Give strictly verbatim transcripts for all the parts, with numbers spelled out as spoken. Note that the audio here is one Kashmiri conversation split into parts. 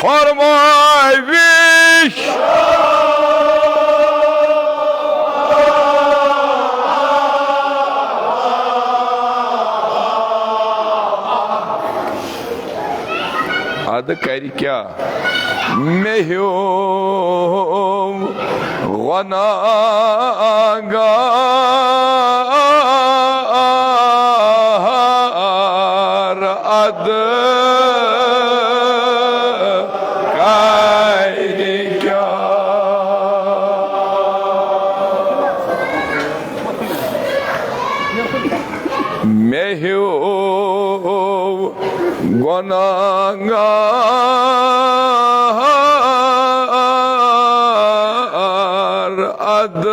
فرماوش۔ ادٕ کرِ کیٛاہ؟ مےٚ ہیوٚو گۄناہ گار ادٕ کرِ کیٛاہ؟ مےٚ ہیوٚو گۄناہ گار ادٕ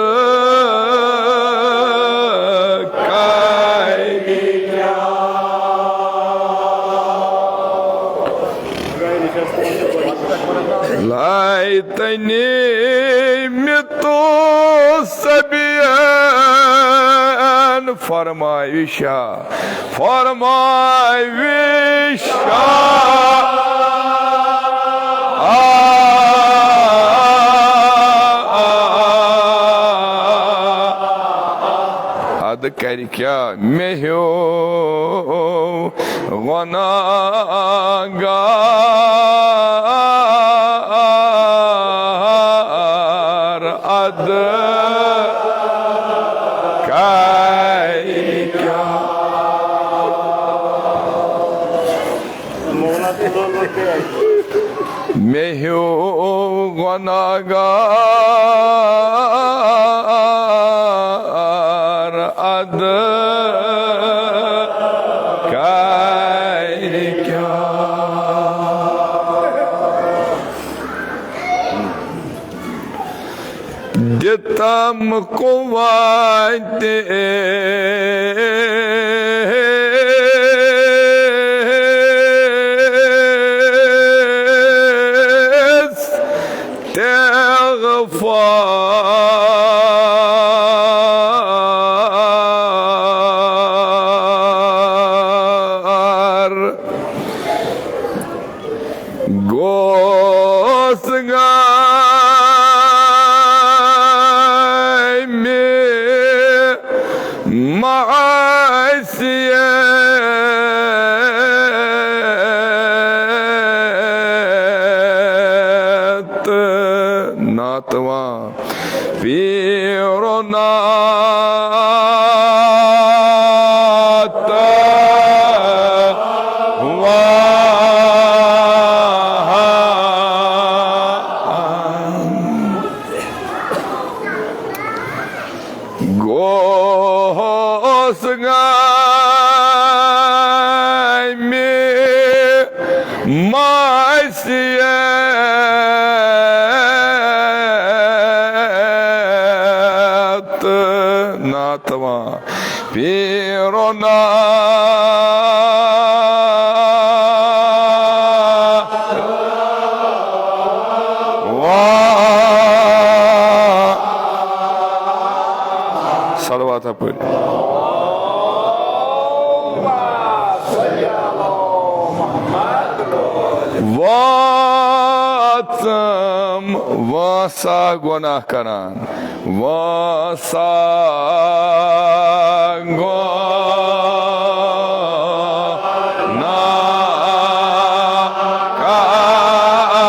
کرِ کیٛاہ؟ لایتنی مِتُ سبیَن، فرماوشا، فرماوشا۔ ادٕ کرِ کیٛاہ؟ مےٚ ہیوٚو گۄناہ گار ادٕ کرِ کیٛاہ؟ مےٚ ہیوٚو گۄناہ گار ادٕ کرِ کیٛاہ؟ دِتم قوت استغفار۔ گوس غمِ معصیت ناتوان پیرو ناتوان۔ گوس غمِ معصیت ناتوان پیرو ناتوان۔ صلوات پٔرِو۔ واتم واسا گۄناہ کران، واسا گۄناہ کران۔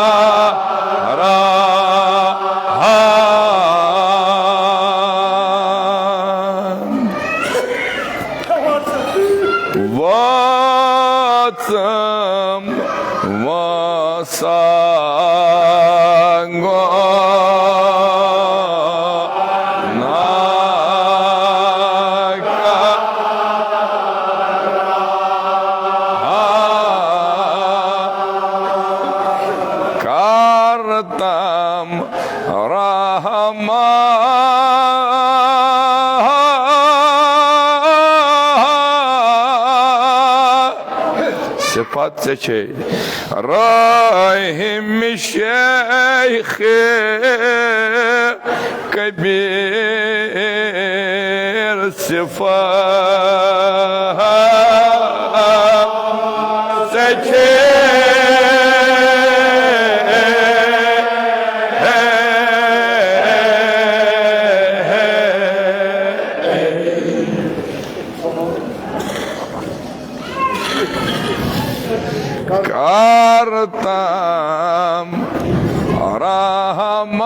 واتم واسا گۄناہ کرتم رحمت۔ صفت ژےٚ چھے رحم شیخ کبیر۔ صفت ژےٚ چھے تام رحمہ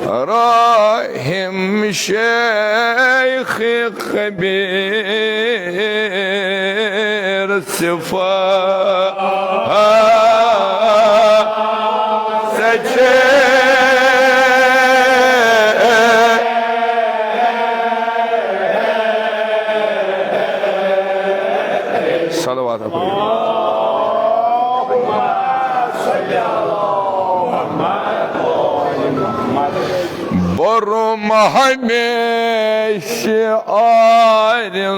رحیم شیخ کبیر صفا سچے۔ صلوات پٔرِو۔ برم ہمیشہ آرزوی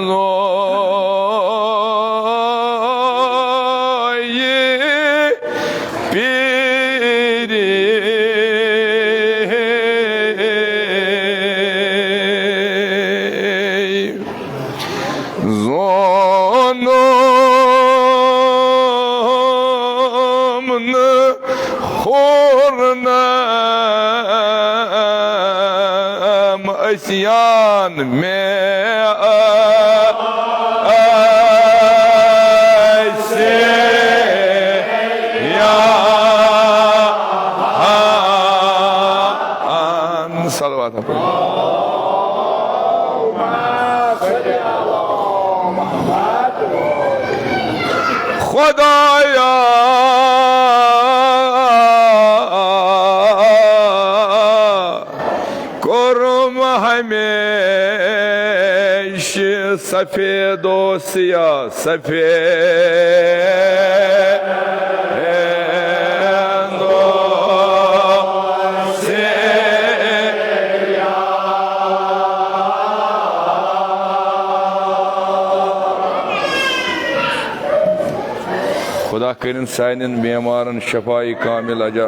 پیری۔ زونم نہٕ ہورنم عصیان مےٚ آسہِ یا۔ صلوات۔ خدایا، کوٚرُم ہمیشہِ سفید و سیاہ، سفید و سیاہ۔ خدا کٔرِن سانٮ۪ن بیمارن شفای کامل عطا۔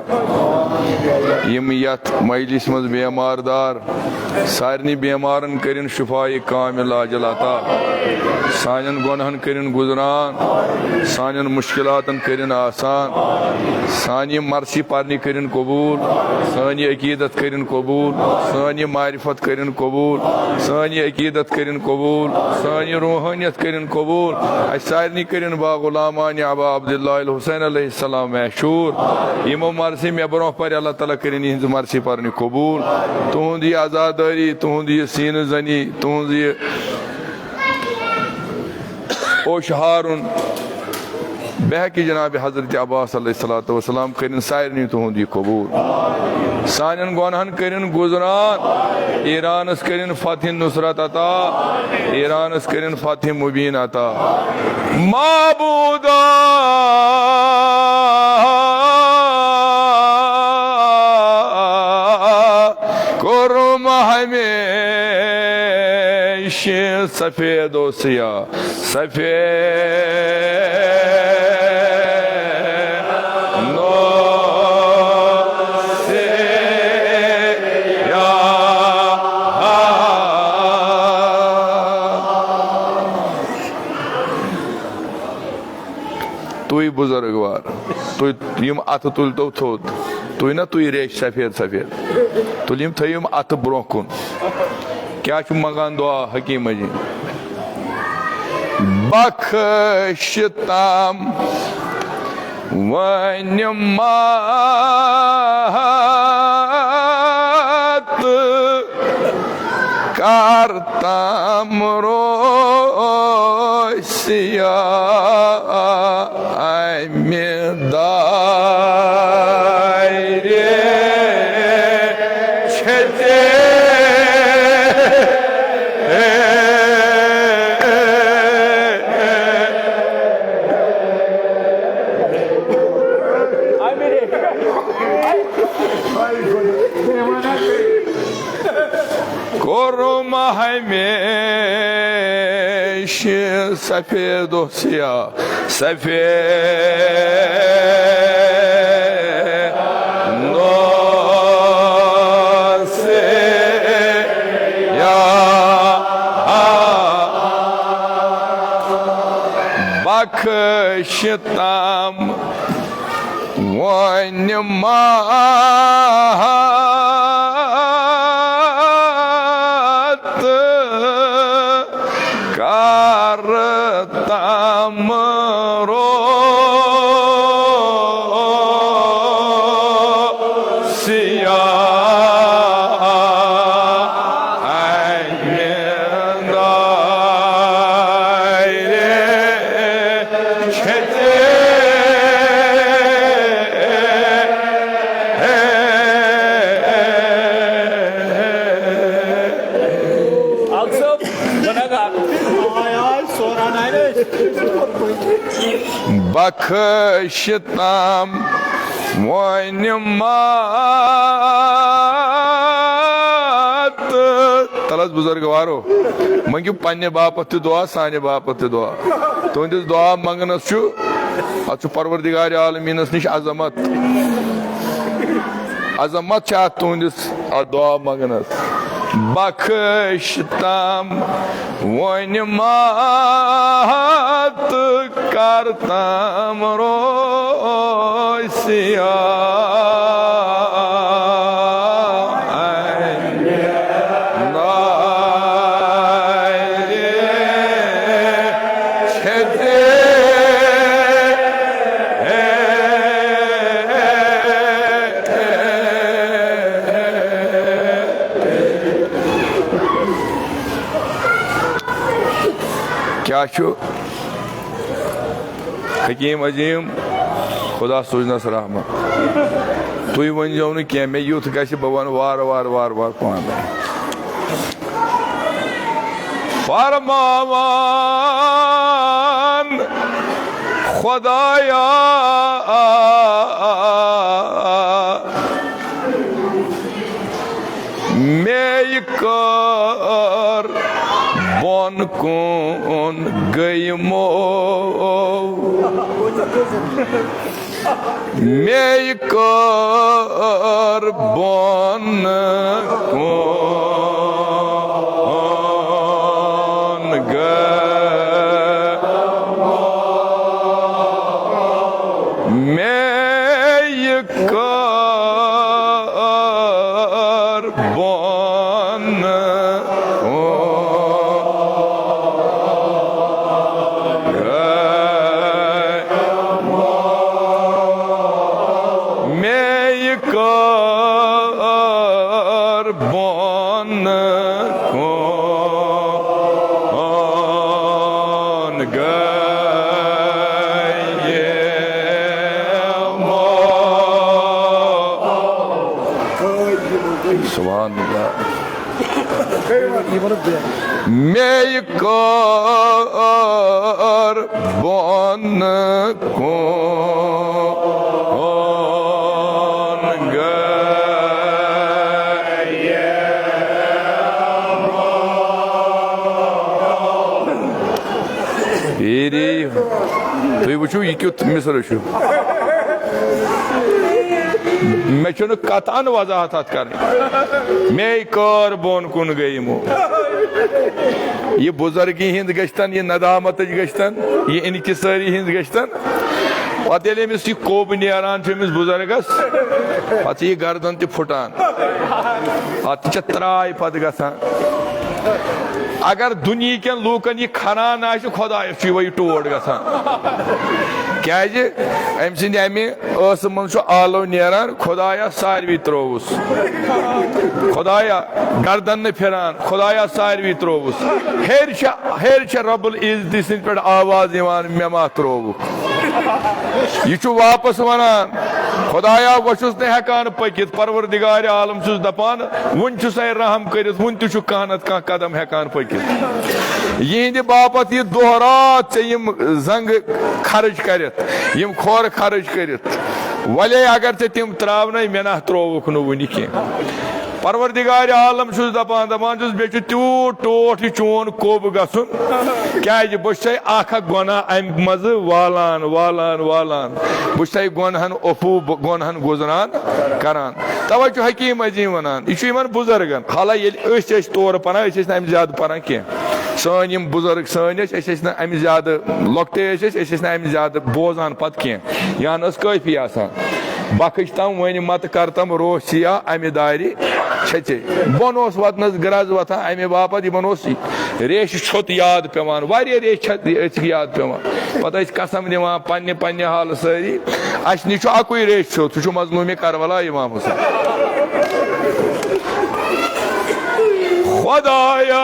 یِم یتھ مجلس منٛز بیمار دار، سارنٕے بیمارن کٔرِن شفای کامل عاجل عطا۔ سانٮ۪ن گۄنہن کٔرِن گُزران، سانٮ۪ن مشکلاتن کٔرِن آسان۔ سانہِ یہِ مرثی پرنہِ کٔرِن قبول، سٲنۍ یہِ عقیدت کٔرِن قبول، سٲنۍ یہِ معرفت کٔرِن قبول، سٲنۍ یہِ عقیدت کٔرِن قبول، سٲنۍ یہِ روحٲنیت کٔرِن قبول۔ اسہِ سارنٕے کٔرِن با غلامان ابا عبداللہ الحسین علیہ السلام مشہوٗر۔ یِمو مرثی مےٚ برونٛہہ پرِ، اللہ تعالیٰ کٔرِن یِہنٛز مرثی پرنہِ قبول۔ تُہنٛد یہِ عزادٲری، تُہنٛد یہِ سیٖنہٕ زنی، تُہنٛز یہِ اوش ہارُن، بہٕ ہیٚکہِ جناب حضرت عباس علیہ الصلوۃ والسلام کٔرِن سارنٕے تُہُنٛد یہِ قبول۔ سانٮ۪ن گۄنہَن کٔرِن گُزران، ایرانَس کٔرِن فتح نصرت عطا، ایرانَس کٔرِن فتح مبین عطا۔ معبودا، کوٚرُم ہمیشہِ سفید و سیاہ۔ سفید نو سیاہ۔ تُہۍ بُزرگوار، تُہۍ یِم اَتھٕ تُلۍ تو تھوٚد، تُہۍ نہ تُہۍ ریش سفید سفید، تُلۍ یِم، تھٲیِو یِم اَتھٕ برونٛہہ کُن۔ کیٛاہ چھُ منٛگان دُعا حکیٖم جی؟ بخش تام وۄنۍ مات کر تام روسیا امہِ دارِ چھَژے۔ کوٚرُم ہمیشہِ سفید و سیاہ، سفید و سیاہ۔ بخش تام وۄنۍ مات کرتم روسیا امہ دارِ چھتہ۔ بخش تام وۄنۍ مت۔ تَلہٕ حظ بُزرگوارو، مٔنٛگِو پننہِ باپتھ تہِ دُعا، سانہِ باپتھ تہِ دُعا۔ تُہنٛدِس دُعا منٛگنَس چھُ، اَتھ چھُ پروردگار عالمیٖنَس نِش عظمت۔ عظمت چھِ اَتھ تُہنٛدِس اَتھ دُعا منٛگنَس۔ بخش تام وۄنۍ مت کرتم روسیا نارِ چھتہ۔ کیٛاہ چھُ؟ حکیم عظیم، خدا سوٗزنَس رحمت۔ تُہۍ ؤنۍزیو نہٕ کینٛہہ، مےٚ یُتھ گژھِ، بہٕ وَنہٕ وارٕ وارٕ، وارٕ وارٕ پانَے۔ فرمان خدایا، مے کر بۄن کُن گٔیمو۔ مے کر بۄن کُن گٔے۔ مے کر بۄن کُن گٔے۔ مے کر بۄن کُن گٔے۔ سبحان اللہ۔ مے کر بۄن کُن گٔے۔ پیری، تُہۍ وٕچھِو، یہِ کیُتھ مصرٕ چھُ۔ مےٚ چھُنہٕ قطعاً وضاحت اَتھ کرٕنۍ۔ مے کار بۄن کُن گٔے یِمو۔ یہِ بُزرگی ہِنٛز گٔژھتن، یہِ ندامتٕچ گٔژھتن، یہِ انکسٲری ہِنٛز گٔژھتن۔ پتہٕ ییٚلہِ أمِس یہِ کوٚب نیران چھُ أمِس بُزرگس، پتہٕ چھِ یہِ گردن تہِ پھُٹان۔ اتھ تہِ چھےٚ تراے پتہٕ گژھان۔ اگر دُنیہکٮ۪ن لوٗکن یہِ کھران آسہِ، خۄدایس چھُ یِہوٚے ٹوٹھ گژھان۔ کیازِ؟ أمۍ سٕنٛدِ امہِ ٲسہٕ منٛز چھُ آلو نیران، خۄدایا ساروی ترٛووُس۔ خۄدایا گردن نہٕ پھِران، خۄدایا ساروی ترٛووُس۔ ہیٚرِ چھےٚ، ہیٚرِ چھےٚ رب العزتی سٕنٛدِ پٮ۪ٹھ آواز یِوان، مےٚ ما ترٛووُکھ؟ یہِ چھُ واپس ونان، خۄدایا، بہٕ چھُس نہٕ ہٮ۪کان پٔکِتھ، پروردگار عالم چھُس دپان، وُنہِ چھُ سا رحم کٔرِتھ، وُنہِ تہِ چھُ کانٛہہ نتہٕ کانٛہہ قدم ہٮ۪کان پٔکِتھ۔ یِہنٛدِ باپتھ یہِ دۄہ راتھ ژےٚ یِم زنٛگہٕ خرٕچ کٔرِتھ، یِم کھۄر خرٕچ کٔرِتھ، وَلے اگر ژےٚ تِم ترٛاونَے، مےٚ نہ ترٛووُکھ نہٕ وُنہِ کینٛہہ۔ پروردگار عالم چھُس دپان، دپان چھُس، مےٚ چھُ تیوٗت ٹوٹھ یہِ چون کوٚب گژھُن۔ کیازِ؟ بہٕ چھُسے اکھ اکھ گۄناہ امہِ منٛزٕ والان، والان، والان۔ بہٕ چھُسے گۄنہن عفو، بہٕ گۄنہن گُزران کران۔ توے چھُ حکیم عظیم ونان، یہِ چھُ یِمن بُزرگن۔ حالانکہ ییٚلہِ أسۍ ٲسۍ تورٕ پران، أسۍ ٲسۍ نہٕ امہِ زیادٕ پران کینٛہہ۔ سٲنۍ یِم بُزرگ سٲنۍ ٲسۍ، أسۍ ٲسۍ نہٕ امہِ زیادٕ، لۄکٹے ٲسۍ أسۍ، أسۍ ٲسۍ نہٕ امہِ زیادٕ بوزان پتہٕ کینٛہہ۔ یا نہ ٲس کٲفی آسان۔ بخش تم وۄنۍ مت کر تم روح سیاہ امہِ دارِ چھژے۔ بۄن اوس وتنس گرٛز وتھان امہِ باپتھ، یِمن اوس ریشہِ چھوٚت یاد پٮ۪وان، واریاہ ریشہِ چھِ أتھۍ یاد پٮ۪وان۔ پتہٕ ٲسۍ قسم نِوان پننہِ پننہِ حالہٕ سٲری۔ اسہِ نِش چھُ اکُے ریشہِ چھوٚت، سُہ چھُ مظلوم کربلا امام حسین۔ خدایا،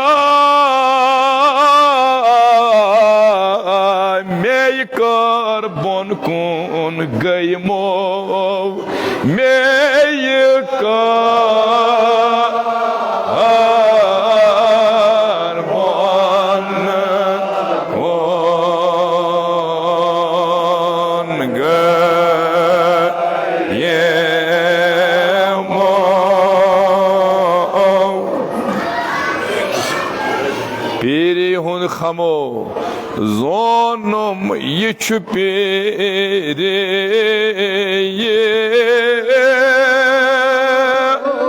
مے کر بۄن کُن گٔے مو، مے کر بۄن کُن گٔے مو۔ پیٖری ہُنٛد خمو زونُم، یہِ چھُ پیٖری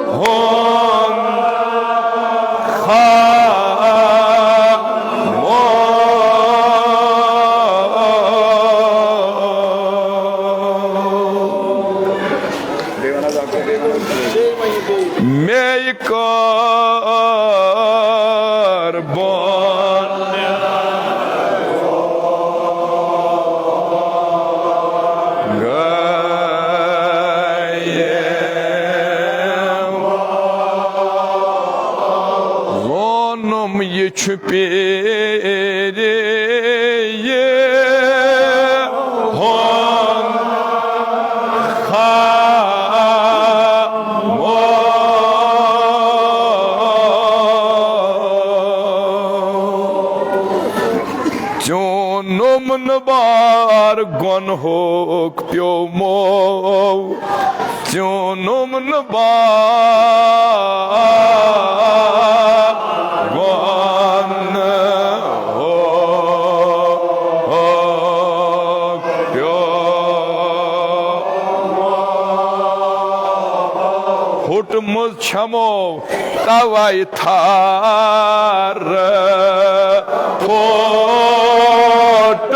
ہُنٛد خمو۔ مے کر بۄن گٔے۔ زونُم، یہِ چھُ پیٖری ہُنٛد خمو۔ چونُم نہٕ بار گۄنہُک پیومو، چونُم نہٕ بار گۄنہُک پیومو۔ پھُٹمُت چھَمو توے تھار پھوٹ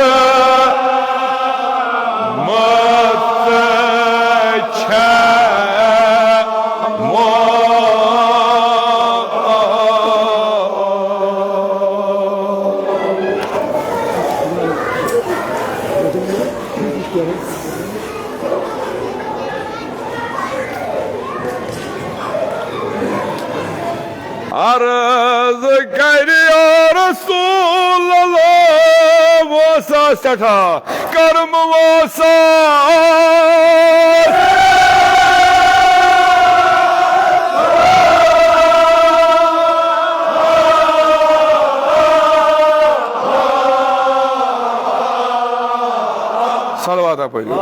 مت چھمو۔ عرض کرِ یا رسول اللہ، وۄنۍ سا سٮ۪ٹھاہ کرم وۄنۍ سا۔ صلوات پٔرِو۔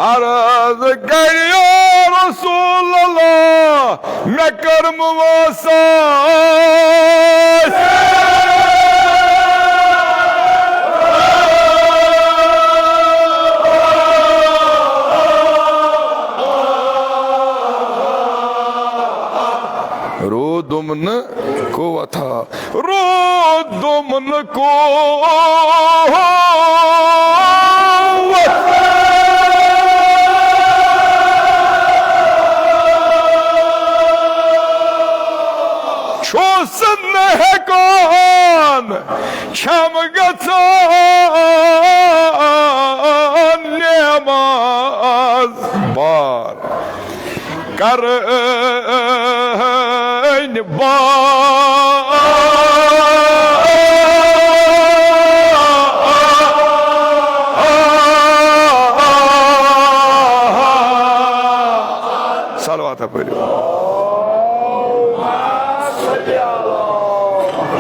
عرض کرِ یا رسول اللہ، مےٚ کٔرمہٕ وۄنۍ سٲز۔ روٗدُم نہٕ قوت ہا، روٗدُم نہٕ قوت۔ چھُس نہٕ ہٮ۪کان، چھَم گژھان نٮ۪ماز بار کرٕنۍ با۔ صلوات پٔرِو۔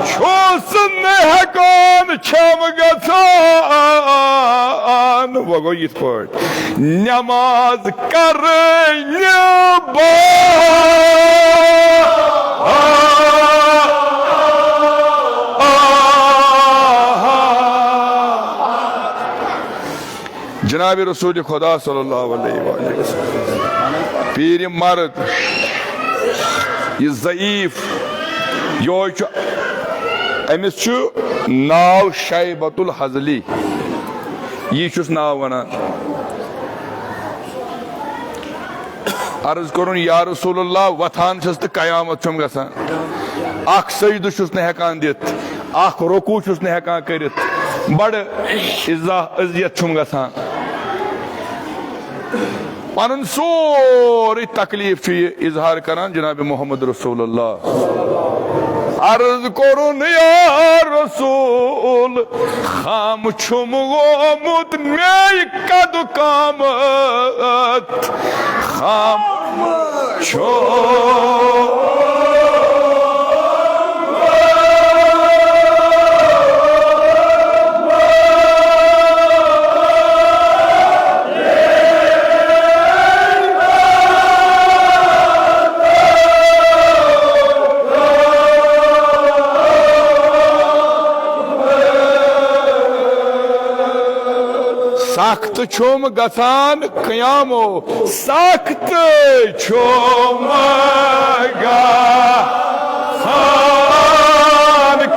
چھُس نہٕ ہٮ۪کان، چھَم گژھان۔ وۄنۍ گوٚو یِتھ پٲٹھۍ۔ نماز کرٕنۍ با۔ جناب رسول خدا صلی اللہ علیہ وآلہ وسلم۔ پیٖرِ مرد، یہِ ضعیف، یہوے چھُ، أمِس چھُ ناو شیبۃ الہذلی، یی چھُس ناو ونان۔ عرض کوٚرُن، یا رسول اللہ، وۄتھان چھُس تہٕ قیامت چھُم گژھان، اکھ سجدٕ چھُس نہٕ ہٮ۪کان دِتھ، اکھ رکوع چھُس نہٕ ہٮ۪کان کٔرِتھ، بڑٕ اِزا-، اذیت چھُم گژھان۔ پنُن سورُے تکلیف چھُ یہِ اظہار کران جناب محمد رسول اللہ۔ عرض کوٚرُن، یا رسول، خام چھُم گوٚمُت مے قد قامت، خام چھُم۔ سخت چھُم گژھان قیامو، سخت چھُم گژھان قیامو۔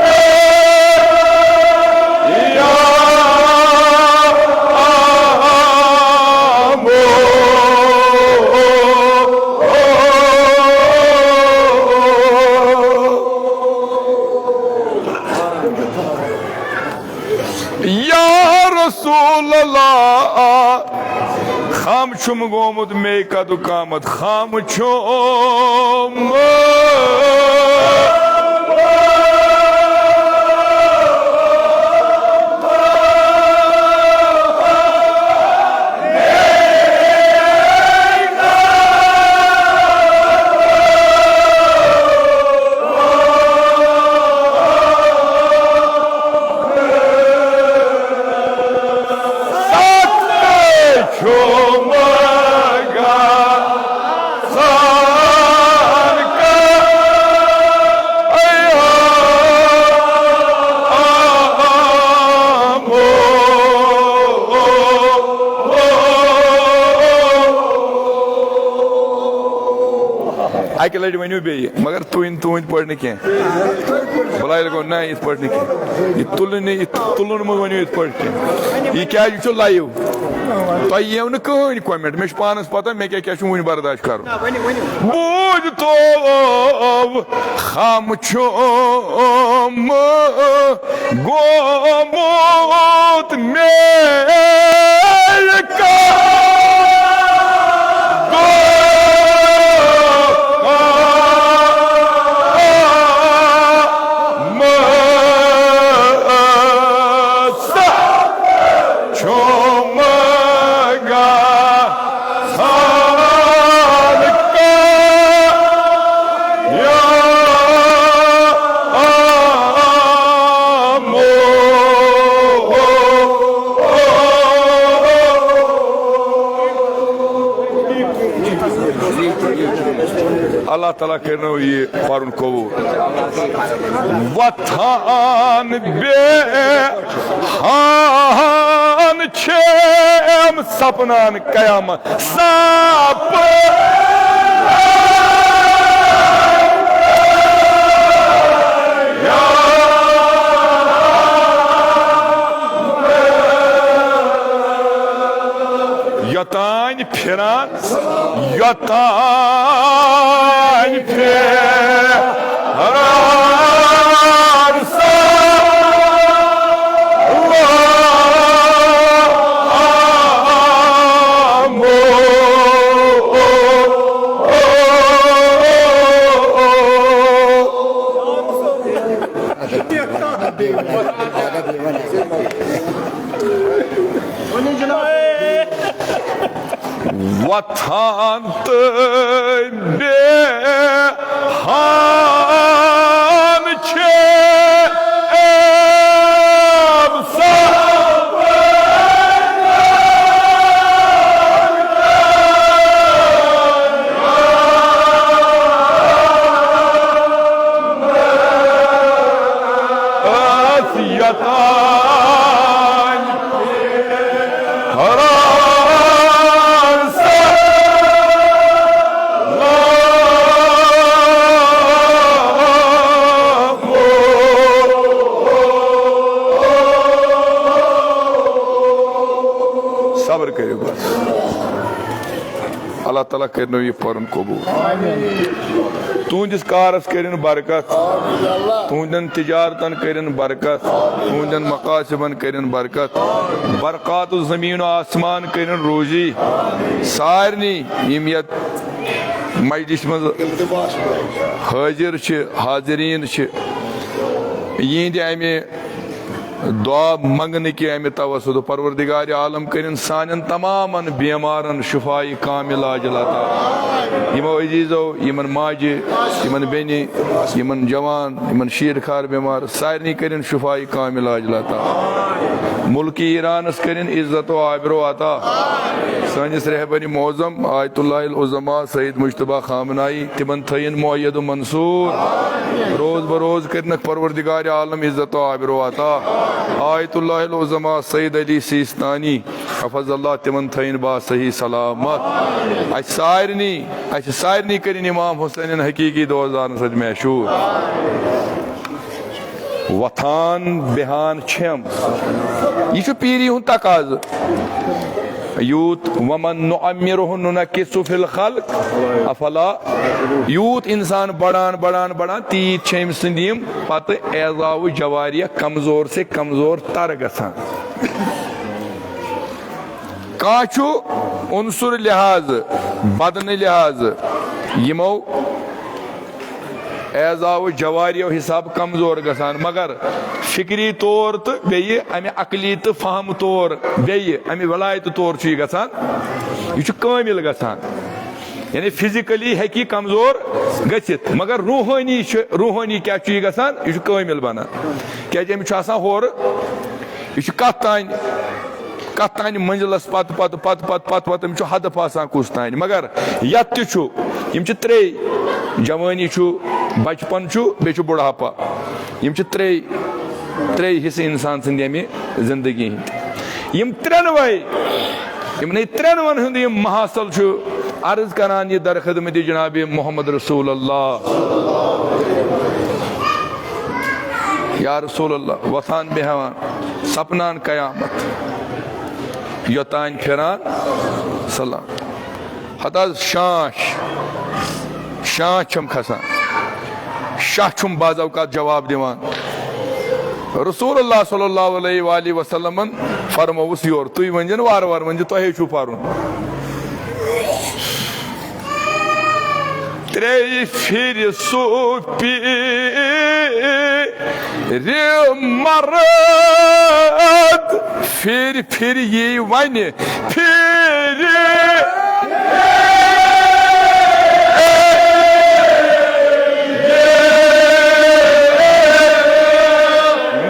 یا رسول اللہ، خام چھُم گوٚمُت مے قد قامت، خام چھُم۔ سخت چھُم گژھان قیامو۔ اکہِ لٹہِ ؤنِو بیٚیہِ، مگر تُہنٛدۍ، تُہنٛدۍ پٲٹھۍ نہٕ کینٛہہ۔ بلایہِ گوٚو، نہ، یِتھ پٲٹھۍ نہٕ کینٛہہ۔ یہِ تُلُن نہٕ، یہِ تُلُن مہٕ ؤنِو یِتھ پٲٹھۍ کینٛہہ۔ یہِ کیٛازِ، یہِ چھُ live۔ تۄہہِ یِیو نہٕ کٕہٕنۍ comment۔ مےٚ چھُ پانس پتہ مےٚ کیٛاہ کیٛاہ چھُ وُنہِ برداش کرُن۔ بوٗزتو، خام چھُم گوٚمُت مےٚ۔ چھُم گژھان قیامو۔ اللہ تعالیٰ کٔرِنو یہِ پرُن قبول۔ وۄتھان بیٚہان چھِم سپنان قیامت سپ۔ یوٚتام پھران، یوٚتام پھران سلام۔ وۄتھان تہٕ بیٚہان چھِ أمۍ سٕنٛدۍ ٲس یوٚتام صبر کٔرِو بس۔ اللہ تعالیٰ کٔرِنو یہِ پَرُن قبوٗل۔ تُہٕنٛدِس کارَس کٔرِن برکت، تُہٕنٛدٮ۪ن تجارتَن کٔرِن برکت، تُہٕنٛدٮ۪ن مقاصبَن کٔرِن برکت، برکات زمین و آسمان کٔرِن روزی۔ سارنٕے یِم یَتھ مجلس منٛز حٲضِر چھِ، حاضریٖن چھِ، یِہِنٛدِ اَمہِ دعا منگنہٕ کہِ اَمہِ توسط پروردگار عالم کٔرِن سانٮ۪ن تمامن بیمارن شفاء کامل عاجل عطا۔ یِمو عزیزو، یِمن ماجہِ، یِمن بیٚنہِ، یِمن جوان، یِمن شیٖر خار بیمار، سارنٕے کٔرِن شفاء کامل عاجل عطا۔ ملکِ ایرانس کٔرِن عزت و آبرو عطا۔ سٲنِس رہبرِ معظم آیت اللہ العظمیٰ سید مجتبیٰ خامنائی، تِمن تھٲیِن مؤید و منصور۔ روز بروز کٔرِنکھ پروردگار عالم عزت و آبرو عطا۔ آیت اللہ العظمیٰ سید علی سیستانی حفظ اللہ، تِمن تھٲیِن با صحیح سلامت۔ اَسہِ سارنٕے، اَسہِ سارنٕے کٔرِن امام حسینن حقیقی دوستدارن سۭتۍ معشوٗر۔ وۄتھان بیٚہان چھِم۔ یہِ چھُ پیٖری ہُنٛد تقاضہٕ۔ یوٗت وَمَن نُعَمِّرْهُ نُنَكِّسْهُ فِي الْخَلْقِ أَفَلَا۔ یوٗت اِنسان بڑان، بڑان، بڑان، تیٖتۍ چھِ أمۍ سٕنٛدۍ یِم پتہٕ اعضاء و جواریح کمزور سے کمزور تر گژھان۔ کانٛہہ چھُ عنصر لحاظہٕ، بدنہٕ لحاظہٕ یِمو اعضاء و جواریحو حساب کمزور گژھان، مگر فکری طور تہٕ بیٚیہِ امہِ عقلی تہٕ فہم طور، بیٚیہِ امہِ ولایتہٕ طور چھُ یہِ گژھان، یہِ چھُ کٲمل گژھان۔ یعنی فزیکلی ہیٚکہِ یہِ کمزور گٔژھِتھ، مگر روحٲنی چھُ، روحٲنی کیٛاہ چھُ یہِ گژھان؟ یہِ چھُ کٲمل بنان، کیٛازِ أمِس چھُ آسان ہورٕ، یہِ چھُ کتھ تانۍ، کتھ تانۍ منزلس پتہٕ، پتہٕ، پتہٕ، پتہٕ، پتہٕ، پتہٕ، أمِس چھُ حدف آسان کُس تانۍ۔ مگر یتھ تہِ چھُ، یِم چھِ ترٛے، جوٲنی چھُ، بچپن چھُ، بیٚیہِ چھُ بُڑھاپہ۔ یِم چھِ ترٛے، ترٛے حصہٕ انسان سٕنٛدِ ییٚمہِ زندگی ہٕنٛدۍ۔ یِم ترٛٮ۪نوَے، یِمنٕے ترٛٮ۪نوَن ہُنٛد یِم محاصل چھُ عرض کران یہِ در خدمت جناب محمد رسول اللہ۔ یا رسول اللہ، وۄتھان بیٚہوان، سپنان قیامت، یوٚتانۍ پھران سلام۔ ہتہٕ حظ شانٛش، شانٛش چھَم کھسان، شاہ چھُم بعض اوقات جواب دِوان۔ رسول اللہ صلی اللہ علیہ وآلہ وسلمن فرمووُس یورٕ، تُہۍ ؤنۍزٮ۪ن وارٕ وارٕ، ؤنۍزِ تۄہے چھُو پَرُن۔ ترٛیٚیہِ پھِرِ سُہ پیٖرِ مرد، پھِرِ پھِرِ یی وَنہِ پھِرِ۔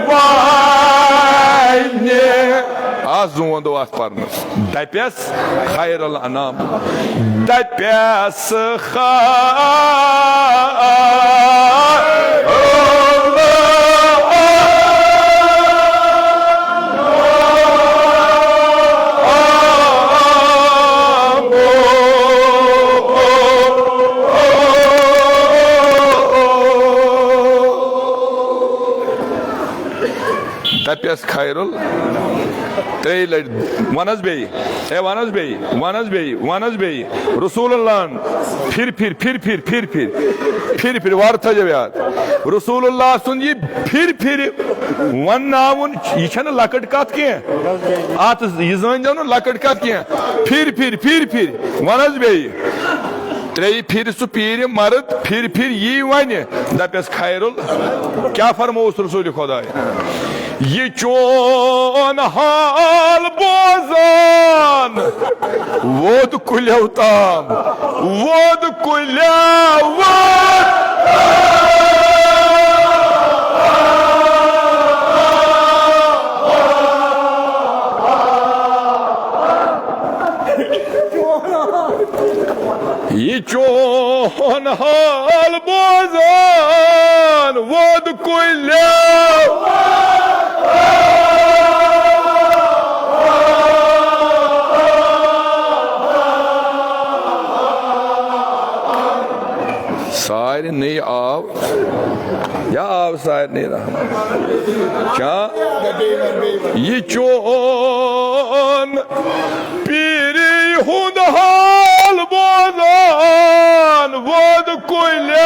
وَنہِ۔ آ، زوٗن دو اَتھ پَرنَس۔ دَپٮ۪س خیر الانام۔ دَپٮ۪س خیر دَپٮ۪س خیرُل، ترٛیٚیہِ لٹہِ۔ وَن حظ بیٚیہِ، ہے، وَن حظ بیٚیہِ، وَن حظ بیٚیہِ، وَن حظ بیٚیہِ۔ رسول اللہن پھِرِ پھِرِ، پھِرِ پھِرِ، پھِرِ پھِرِ، پھِرِ پھِرِ، وارٕ تھٲیزیو یاد۔ رسول اللہ سُنٛد یہِ پھِرِ پھِرِ وَنناوُن، یہِ چھَنہٕ لۄکٕٹ کَتھ کینٛہہ۔ اَتھ یہِ زٲنۍزیو نہٕ لۄکٕٹ کَتھ کینٛہہ۔ پھِرِ پھِرِ، پھِرِ پھِرِ، وَن حظ بیٚیہِ۔ ترٛیٚیہِ پھِرِ سُہ پیٖرِ مرد، پھِرِ پھِرِ یی وَنہِ، دَپٮ۪س خیرُل، کیٛاہ فرمووُس رسول خۄداے؟ یہِ چون حال بوزان ووت کُلیو تام، ووت کُلیو تام۔ یہِ چون حال بوزان ووت کُلیو۔ سارنٕے آو، یا آو سارنٕے رحمت؟ کیا یہِ چون پیٖری ہُنٛد حال؟ بوزان وود کُلہِ۔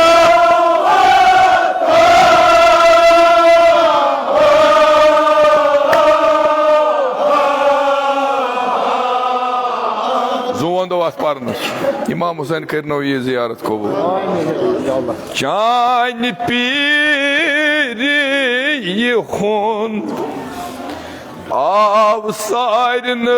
زون دو اتھ پرنس۔ امام حسین کرنو یہ زیارت قبول۔ چانہِ پیٖری ہُنٛد آو سارنہٕ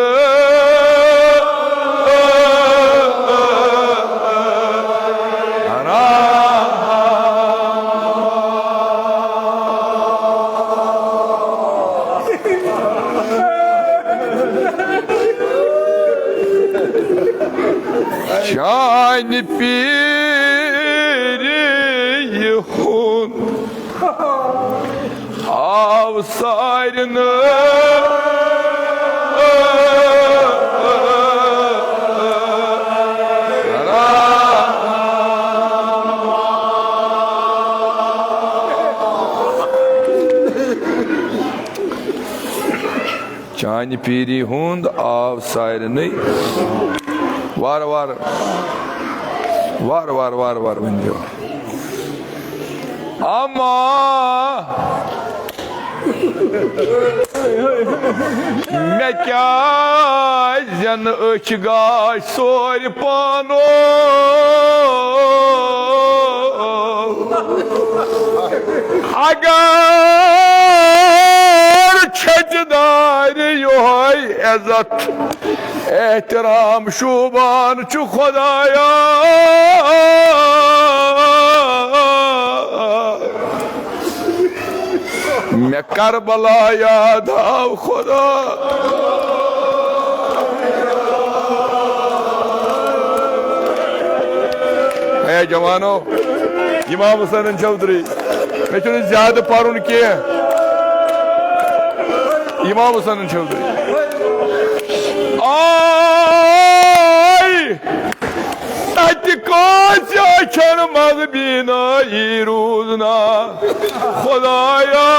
چانہِ پیٖری ہُنٛد آو سارنہٕ۔ چانہِ پیٖری ہُنٛد آو سارنٕے۔ وارٕ وارٕ، وارٕ وارٕ، وارٕ وارٕ ؤنۍزیو۔ اما مےٚ کیٛازِ زٮ۪نہٕ أچھ گاش سورِ پانو؟ اگر چھچہِ دارِ یۄہے عزت احترام شوٗبان چھُ خۄدایا۔ مےٚ کربلا یاد آو خۄدا۔ اے جوانو، امام حسینن چودھری، مےٚ چھُنہٕ زیادٕ پرُن کینٛہہ۔ امام حسینن چودھری۔ آے تتہِ کٲنٛسہِ أچھن منٛز بینٲیی روٗز نا خۄدایا۔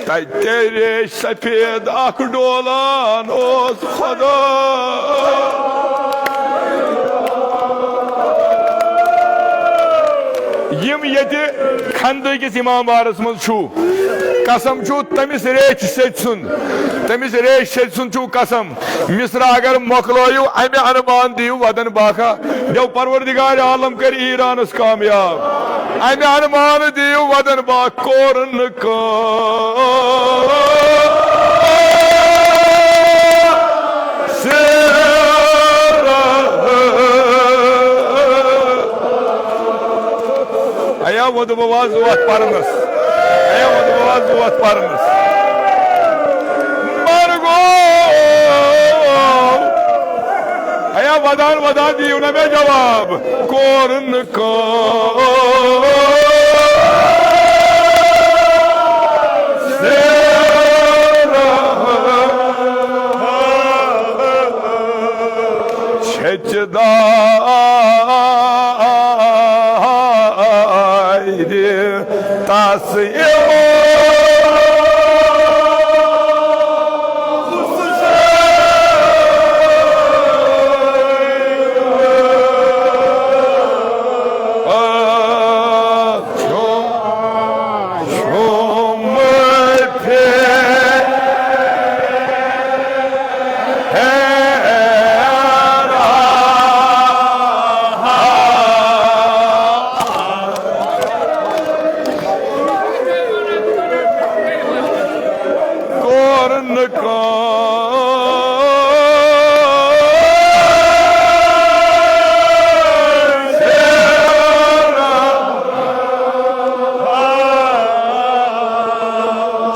تتہِ ریش سفید اکھ ڈولان اوس خۄدا۔ یِم ییٚتہِ کھنٛدٕ کِس امام بارس منٛز چھُ، قسم چھُ تٔمِس ریش سیٚدِ سُنٛد، تٔمِس ریش سیٚدِ سُنٛد چھُ قسم۔ مصرا اگر مۄکلٲیِو، امہِ انمان دِیِو ودن باکھا۔ دیو پروردگار عالم کٔرۍ ایرانس کامیاب۔ امہِ انمان دِیِو ودن باکھ۔ کورن کٲم۔ ایا وۄنۍ دَپو آز وۄتھ پرنس۔ ایا وۄنۍ دَپو آز وۄتھ پرنس۔ مرگو۔ ایا ودان ودان دِیِو نہ مےٚ جواب۔ کورن کٲم۔ چھچہِ دارِ تس یِمو۔ کورن کٲم۔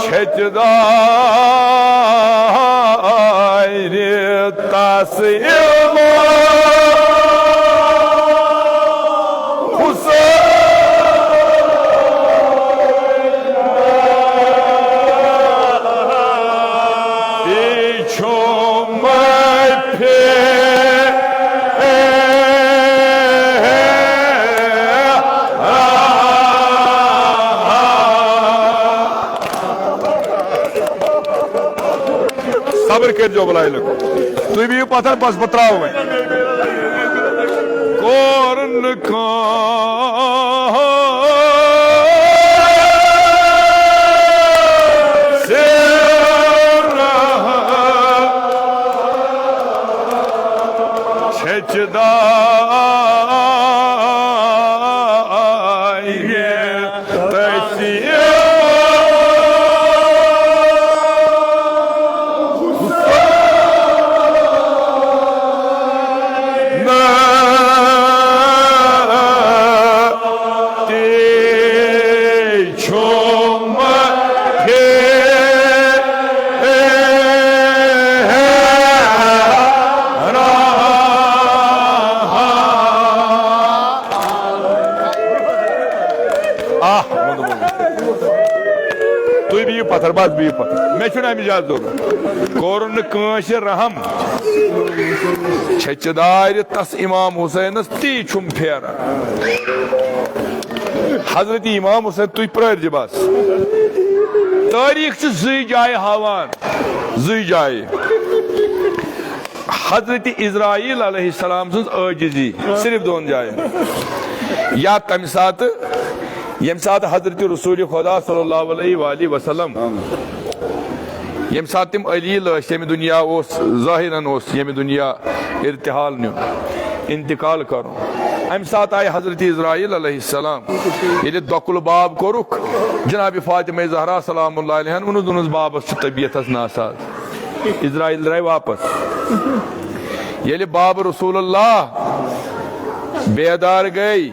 چھچہِ دارِ تس یِمو۔ حسین۔ یہِ چھُ مےٚ پھر۔ کٔرۍزیو بلاے لٔڑکہٕ۔ تُہۍ بِہِو پتھر، بس بہٕ ترٛاوٕ وۄنۍ۔ کوٚر نہٕ کانٛہہ سِرا چھچہِ دارِ تسی چھُم پھیران۔ آہ، ووٚنُم، ووٚنُم۔ تُہۍ بِہِو پتھر، بس بِہِو پتھر۔ مےٚ چھُنہٕ اَمہِ زیادٕ ضروٗرت۔ کوٚرُن نہٕ کٲنٛسہِ رحم۔ چھچہِ دارِ تس امام حسینس تی چھُم پھیران۔ حضرت امام حسین، تُہۍ پرٛٲرۍ زِ بس۔ تٲریٖخ چھُ زٕے جایہِ ہاوان، زٕے جایہِ۔ حضرت اسرائیل علیہ السلام سٕنٛز عٲجزی، صرف دۄن جاین۔ یا تمہِ ساتہٕ، ییٚمہِ ساتہٕ حضرت رسول خدا صلی اللہ علیہ وآلہ وسلم، ییٚمہِ ساتہٕ تِم علی لٲسۍ، ییٚمہِ دُنیا اوس، ظٲہِرن اوس ییٚمہِ دُنیا ارتحال نیُن، انتقال کرُن، امہِ ساتہٕ آیہِ حضرت اسرائیل علیہ السلام۔ ییٚلہِ دۄکُل باب کوٚرُکھ، جناب فاطمہ زہرا سلام اللہ علیہن ووٚنُس، دوٚپنس، بابس چھُ طبیعتس ناساز۔ اسرائیل درٛاے واپس۔ ییٚلہِ باب رسول اللہ بیدار گٔے،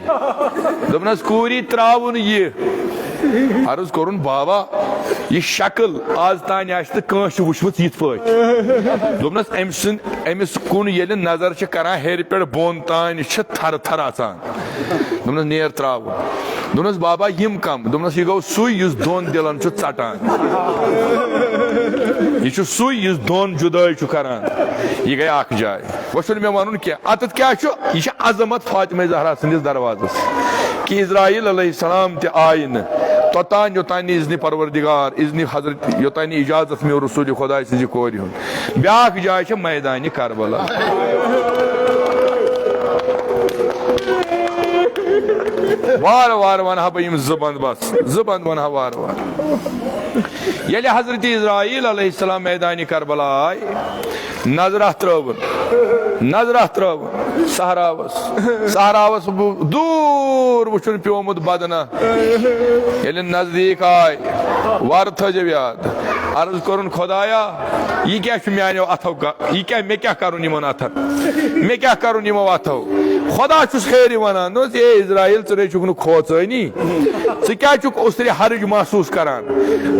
دوٚپنس، کوٗری، ترٛاوُن یہِ۔ عرض کوٚرُن، بابا، یہِ شکل آز تانۍ آسہِ نہٕ کٲنٛسہِ وٕچھمٕژ یِتھ پٲٹھۍ۔ دوٚپنس، أمۍ سٕنٛد، أمِس کُن ییٚلہِ نظر چھِ کران، ہیٚرِ پٮ۪ٹھ بۄن تانۍ چھِ تھرٕ تھرٕ اژان۔ دوٚپنس، نیر ترٛاوُن۔ دوٚپنس، بابا، یِم کم؟ دوٚپنس، یہِ گوٚو سُے، یُس دۄن دِلن چھُ ژٹان۔ یہِ چھُ سُے، یُس دۄن جُدٲے چھُ کران۔ یہِ گٔے اکھ جاے۔ وۄنۍ چھُنہٕ مےٚ وَنُن کینٛہہ، اَتٮ۪تھ کیٛاہ چھُ؟ یہِ چھِ عظمت فاطمہ زہرا سٕنٛدِس دروازس، کہِ اسرائیل علیہ السلام تہِ آیہِ نہٕ توٚتام، یوٚتام نہٕ اذنِ پروردگار، اذنِ حضرت، یوٚتام نہٕ اجازت میوٗل رسول خداے سٕنٛزِ کورِ ہُنٛد۔ بیٛاکھ جاے چھےٚ میدانِ کربلا۔ وارٕ وارٕ وَنہٕ ہا بہٕ یِم زٕ بند، بس زٕ بند وَنہٕ ہا وارٕ وارٕ۔ ییٚلہِ حضرت اسرائیل علیہ السلام میدانِ کربلا آے، نظرہ ترٲوٕن، نظرہ ترٲوٕن صحراوس۔ صحراوس بُ-، دوٗر وٕچھُن پیومُت بدنہ۔ ییٚلہِ نزدیٖک آے، وارٕ تھٲوزیو یاد، عرض کوٚرُن، خدایا، یہِ کیٛاہ چھُ میانیو اتھو کا-، یہِ کیٛاہ، مےٚ کیٛاہ کرُن یِمن اتھن؟ مےٚ کیٛاہ کرُن یِمو اتھو؟ خدا چھُس ہیرِ ونان، دوٚپنس، اے اسرائیل، ژٕ نے چھُکھ نہٕ کھوژٲنی، ژٕ کیٛاہ چھُکھ اُسرِ حرج محسوس کران؟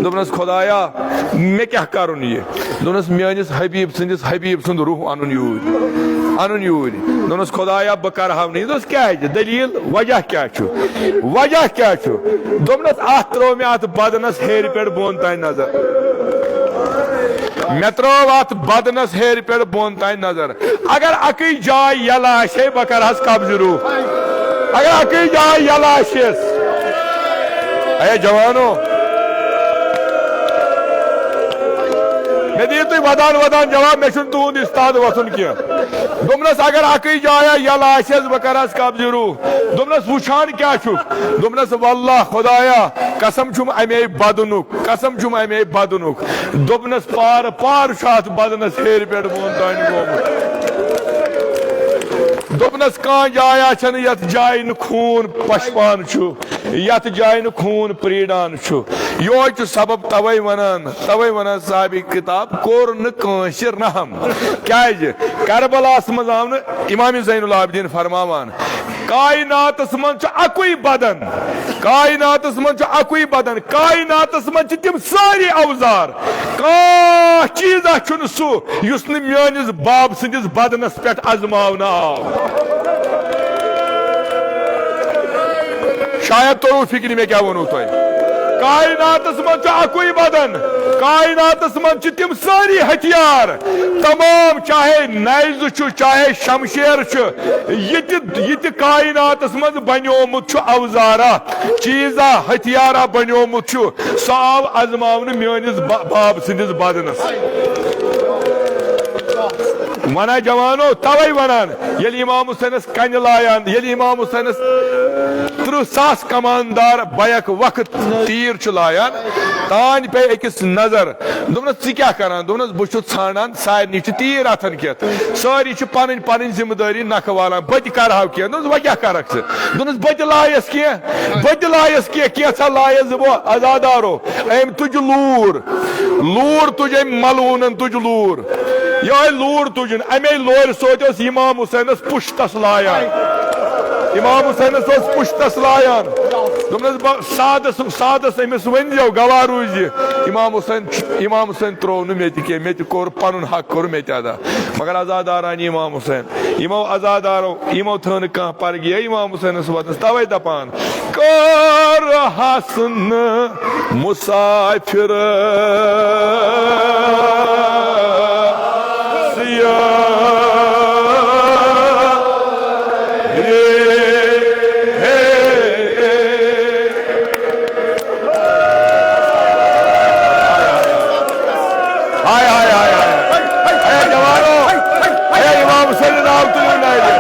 دوٚپنس، خدایا، مےٚ کیٛاہ کرُن یہِ؟ دوٚپنس، میٲنِس حبیب سٕنٛدِس حبیب سُنٛد روح انُن یوٗرۍ، انُن یوٗرۍ۔ دوٚپنس، خدایا، بہٕ کرٕ ہاو نہٕ یہِ۔ دوٚپنس، کیٛازِ؟ دٔلیٖل، وجہ کیٛاہ چھُ؟ وجہ کیٛاہ چھُ؟ دوٚپنس، اتھ ترٲو مےٚ اتھ بدنس ہیرِ پٮ۪ٹھ بۄن تام نظر۔ مےٚ ترٲو اتھ بدنس ہیرِ پٮ۪ٹھ بۄن تام نظر۔ اگر اکٕے جاے یلہٕ آسہِ ہے، بہٕ کرٕ ہس قبضہٕ روح۔ اگر اکٕے جاے یلہٕ آسہِ ہس۔ اے جوانو، مےٚ دِیِو تُہۍ ودان ودان جواب، مےٚ چھُنہٕ تُہُنٛد استاد وۄتھُن کینٛہہ۔ دوٚپنس، اگر اکٕے جایا یلہٕ آسہِ ہس، بہٕ کرٕ ہس قبضہٕ روح۔ دوٚپنس، وٕچھان کیٛاہ چھُکھ؟ دوٚپنس، واللہ خدایا، قسم چھُم امے بدنُک، قسم چھُم امے بدنُک۔ دوٚپنس، پارٕ پارٕ چھُ اتھ بدنس ہیرِ پٮ۪ٹھ بۄن تام گوٚمُت۔ دوٚپنس، کانٛہہ جایا چھنہٕ یتھ جایہِ نہٕ خوٗن پشپان چھُ، یتھ جایہِ نہٕ خوٗن پریٖڈان چھُ۔ یہوے چھُ سبب، توے ونان، توے ونان صاحبِ کتاب، کوٚر نہٕ کٲنٛسہِ رحم۔ کیازِ؟ کربلاہس منٛز آو نہٕ، امام زین العابدین فرماوان، کائناتس منٛز چھُ اکُے بدن، کائناتس منٛز چھُ اکُے بدن، کائناتس منٛز چھِ تِم سٲری اوزار، کانٛہہ چیٖزا چھُنہٕ سُہ یُس نہٕ میٲنِس باب سٕنٛدِس بدنس پٮ۪ٹھ آزماونہٕ آو۔ شاید توٚرُو فِکرِ مےٚ کیٛاہ ووٚنوُ تۄہہِ۔ کائناتس منٛز چھُ اکُے بدن، کائناتس منٛز چھِ تِم سٲری ہتھیار، تمام، چاہے نیزٕ چھُ، چاہے شمشیر چھُ، یہِ تہِ، یہِ تہِ کائناتس منٛز بنیومُت چھُ اوزارا، چیٖزا، ہتھیارا بنیومُت چھُ، سُہ آو آزماونہٕ میٲنِس با-، باب سٕنٛدِس بدنس۔ ونان جوانو، توے ونان، ییٚلہِ امام حسینس کنہِ لایان، ییٚلہِ امام حسینس ترٕہ ساس کماندار بیک وقت تیٖر چھُ لایان، تانۍ پیٚیہِ أکِس نظر۔ دوٚپنس، "ژٕ کیٛاہ کران؟" دوٚپنس، "بہٕ چھُس ژھانڈان، سارنٕے چھِ تیٖر اتھن کٮ۪تھ، سٲری چھِ پنٕنۍ پنٕنۍ ذمہٕ دٲری نکھٕ والان، بہٕ تہِ کرٕ ہاو کینٛہہ۔" دوٚپنس، "وۄنۍ کیٛاہ کرکھ ژٕ؟" دوٚپنس، "بہٕ تہِ لایس کینٛہہ، بہٕ تہِ لایس کینٛہہ، کینٛژھا لایس زِ بہٕ عزادارو۔" أمۍ تُج لوٗر، لوٗر تُج أمۍ، ملعوٗنن تُج لوٗر۔ یِہوٚے لوٗر تُجُن، اَمے لورِ سۭتۍ اوس امام حسینس پُشتس لایان۔ امام حسینس اوس پُشتس لایان۔ دوٚپنس، "بہٕ سعدس، سعدس أمِس ؤنۍ زیو، گواہ روٗزِ یہِ۔" امام حسین، امام حسین ترٛوو نہٕ مےٚ تہِ کینٛہہ، مےٚ تہِ کوٚر پنُن حق، کوٚر مےٚ تہِ ادا۔ مگر عزاداران امام حسین، یِمو عزادارو، یِمو تھٲو نہٕ کانٛہہ پرگی امام حسینس وتنس۔ توے دپان، کر حسن مسافر سیاح۔ ہائے، ہائے، ہائے، ہائے۔ اے جوانو، اے امام حسین ناو تُلِو نارِ۔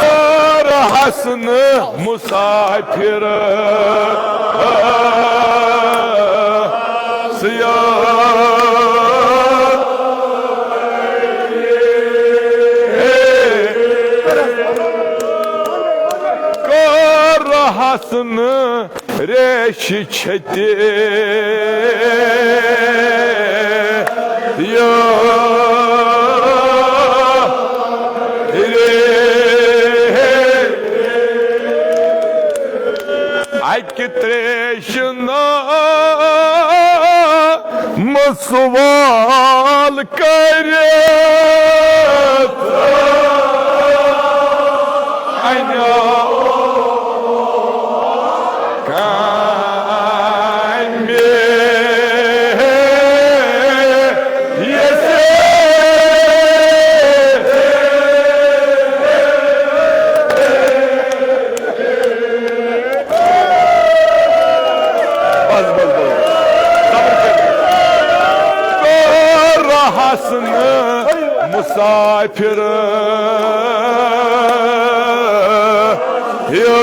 کر حسن مسافر سیاح۔ کر حسن ریش چھتہِ یا ریش۔ اکہِ تریشہِ نام سوال کٔرِتھ انیو کامہِ یژھِ۔ بس، بس، بس۔ صبر کٔرِو۔ کر حسن مسافر یو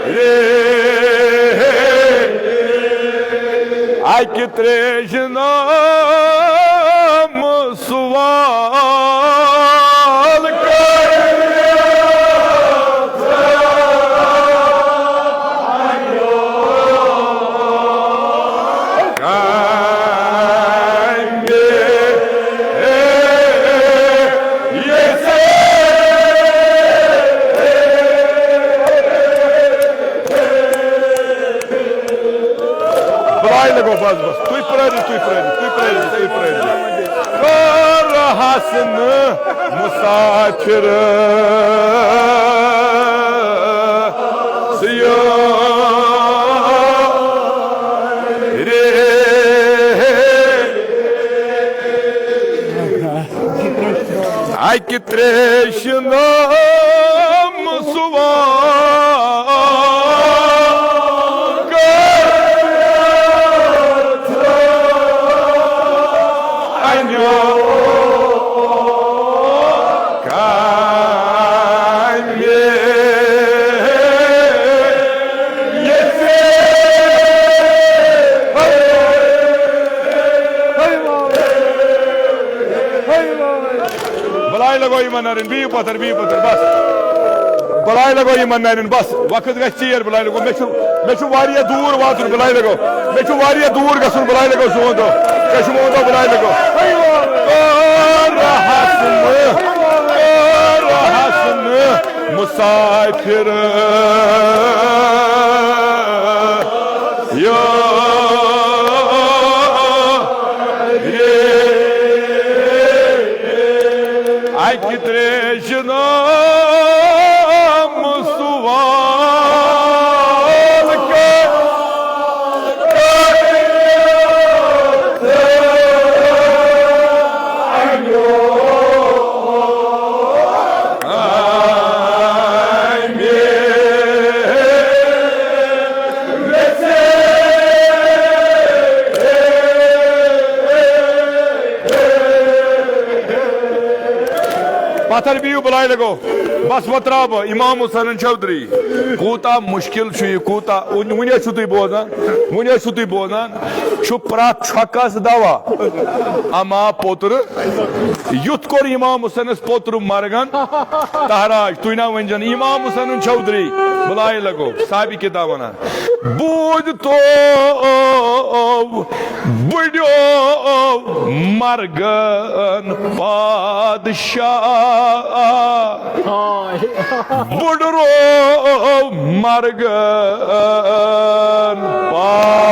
رے۔ اکہِ تریشہِ نام سوال کٔرِتھ۔ بلایہِ لگو، بس، بس۔ تُہۍ پرٛٲرِو، تُہۍ پرٛٲرِو، تُہۍ پرٛٲرِو، تُہۍ پرٛٲرِو۔ کر حسن مسافر سیاح رے۔ اکہِ تریشہِ نام سوال کٔرِتھ انیو کامہِ یژھِ۔ بلایہِ لگو یِمن نرٮ۪ن، بِہِو پتھر، بِہِو پتھر، بس۔ بلایہِ لگو یِمن نرٮ۪ن، بس۔ وقت گژھِ ژیر، بلایہِ لگو۔ مےٚ چھُ، مےٚ چھُ واریاہ دوٗر واتُن، بلایہِ لگو۔ مےٚ چھُ واریاہ دوٗر گژھُن، بلایہِ لگو۔ سون دۄہ، ژےٚ چھُ میون دۄہ، بلایہِ لگو۔ کر حسن، کر حسن مسافر یو رے۔ اکہِ تریشہِ نام سوال کٔرِتھ انیو کامہِ یژھِ۔ پتھر بِہِو، بلاے لگو۔ بس وۄنۍ ترٛاو بہٕ امام حسین چودھری۔ کوٗتاہ مُشکِل چھُ یہِ، کوٗتاہ۔ وُنہِ، وُنہِ ٲسِو تُہۍ بوزان، وُنہِ ٲسِو تُہۍ بوزان۔ چھُ پرٛٮ۪تھ چھۄکس دوا، اما پوٚتُر۔ یُتھ کوٚر امام حسینس پوٚتُر مرگن تہراج۔ تُہۍ نا ؤنۍ زٮ۪ن، امام حسین چودھری، بلاے لگو، صاحبِ کتاب ونان۔ بوٗزۍ تو بُڈیو مرگن پادشاہ، بُڈرو مرگن پادشاہ۔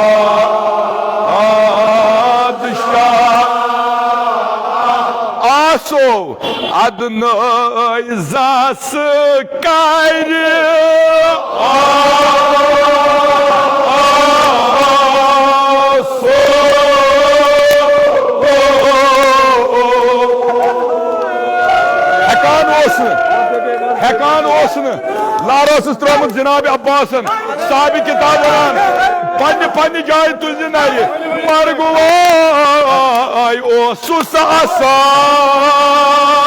آسو ادنٲے زس کرِ آسو۔ ہٮ۪کان اوس نہٕ، ہٮ۪کان اوس نہٕ۔ لارٕ ٲسٕس ترٲومٕژ جناب عباسن، صاحبِ کتاب ونان، پننہِ پننہِ جایہِ تُلزِ نرِ۔ مرگواے اوسُس آسان۔